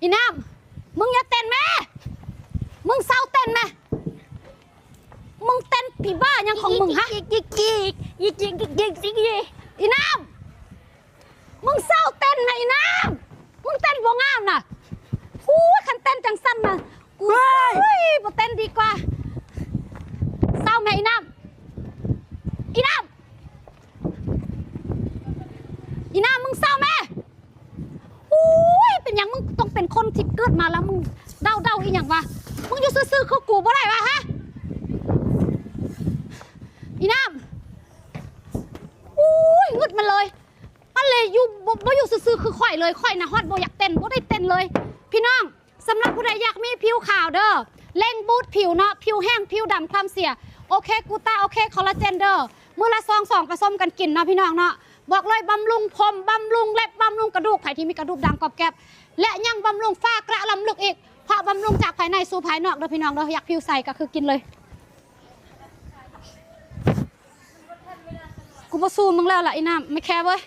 ອີນ້ຳ ມຶງຢ່າເຕັ້ນແມ້ ມຶງເຊົາເຕັ້ນແມ້ ມຶງເຕັ້ນຜີບ້າຫຍັງຂອງມຶງຫະ? ອີນ້ຳ ມຶງເຊົາເຕັ້ນນະ ອີນ້ຳ ມຶງເຕັ້ນບໍ່ງາມນະ. ໂອ້ຍ ຄັນເຕັ້ນຈັ່ງຊັ້ນນະ ກູ ເຮີ້ຍ ໂອ້ຍ ບໍ່ເຕັ້ນດີກວ່າ. ເຊົາແມ້ ອີນ້ຳ ອີນ້ຳ ອີນ້ຳ ມຶງເຊົາແມ້. ໂອ້ຍ ເປັນຫຍັງມຶງຕ້ອງເປັນຄົນທີ່ເກີດມາແລ້ວມຶງເດົາໆອີຫຍັງວະ? ມຶງຢູ່ຊື່ໆຄືກູບໍ່ໄດ້ວະຫະ ອີນ້ຳ? ໂອ້ຍ ງຶດມັນເລີຍ ມັນເລີຍຢູ່ ບໍ່ ບໍ່ຢູ່ຊື່ໆຄືຂ້ອຍເລີຍ. ຂ້ອຍນະຮອດບໍ່ຢາກເຕັ້ນ ບໍ່ໄດ້ເຕັ້ນເລີຍ ພີ່ນ້ອງ. ສຳລັບຜູ້ໃດຢາກມີຜິວຂາວເດີ ເລັ່ງບູດຜິວເນາະ ຜິວແຫ້ງ ຜິວດຳ ຄລ້ຳເສຍ ໂອເຄ ກູຕ້າ ໂອເຄ ຄໍລາເຈນເດີ ມື້ລະຊອງສອງ ປະສົມກັນກິນເນາະ ພີ່ນ້ອງເນາະ. ບອກເລີຍ ບຳລຸງຜົມ ບຳລຸງເລັບ ບຳລຸງກະດູກ ໃຜທີ່ມີກະດູກດ່າງກອບແກບ ແລະ ຍັງບຳລຸງຝາກະລຳເລິກອີກ ເພາະບຳລຸງຈາກພາຍໃນສູ່ພາຍນອກເດີ ພີ່ນ້ອງເດີ. ຢາກຜິວໃສກະຄືກິນເລີຍ. ກູບໍ່ສູ້ມຶງແລ້ວລະ ອີນ້ຳ ໄມ່ແຄເວີຍ.